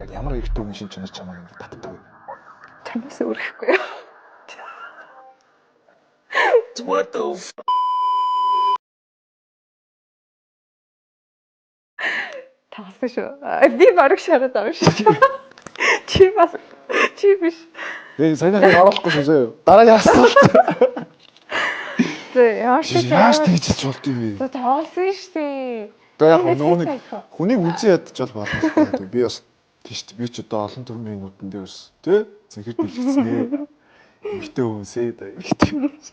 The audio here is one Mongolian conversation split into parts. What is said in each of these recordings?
Ямар эрэгтэй хүн шин чанар чамайг ингэ татдаг вэ? Чамаас өөрөхгүй. What the f. Таасан шүү. А, би бараг шараад байгаа шүү. Чи бас чи биш. Тэгээ саяныхыг оруулахгүй шүү зөө. Дараагийн асуулт. Зэ ямар ч Яаж тэгж хэлж болд юм бэ? За тоолсон шүү дээ. Тэгээ яг нөгөө нэг хүнийг үзэн ядаж бол болно. Би бас тийш дээ. Би ч одоо олон төрлийн нүдэн дээр бас тий зэнхэр дэлгэцнэ. Эмэгтэй хүмүүсээ да эмэгтэй хүмүүс.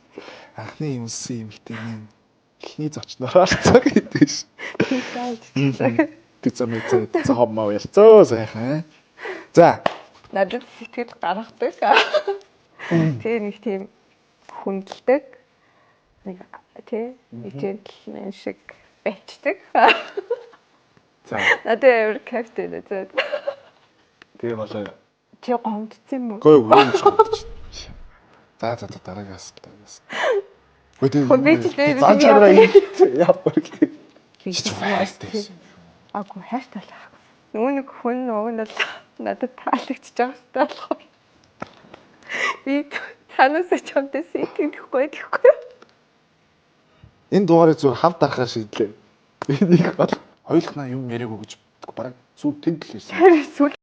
Анхны юмсэн эмэгтэй минь эхний зочноор орцоо гэдэг ш. Тэг зам зам зам ялцоо сайхан. За. Надад сэтгэл гаргадаг. Тэгээ нэг тийм хүндэлдэг. Нэг тий джентльмен шиг байчдаг. За. Надад амар кайфтай нэ. За. Тэгээ болоо. Чи гомдсон юм уу? Гой юм ч гомдчих. За за за дараагийн асуулт. Гой тэгээ. Хөө, би ч нэр зан чанараа яа гэх. Би Чи хайртай байсан. Аагүй хайртай л ах. Нөгөө нэг хүн уг нь бол надад таалагдчихж байгаа хэрэгтэй болохоор. Би танаас чамтай сэтгэхгүй гэхгүй. Энэ дугаарыг зүгээр хамт дарахаар шийдлээ. Энийг бол хоёулахнаа юм яриаггүй гэж бараг сүү тэнд л ирсэн. Харин сүүл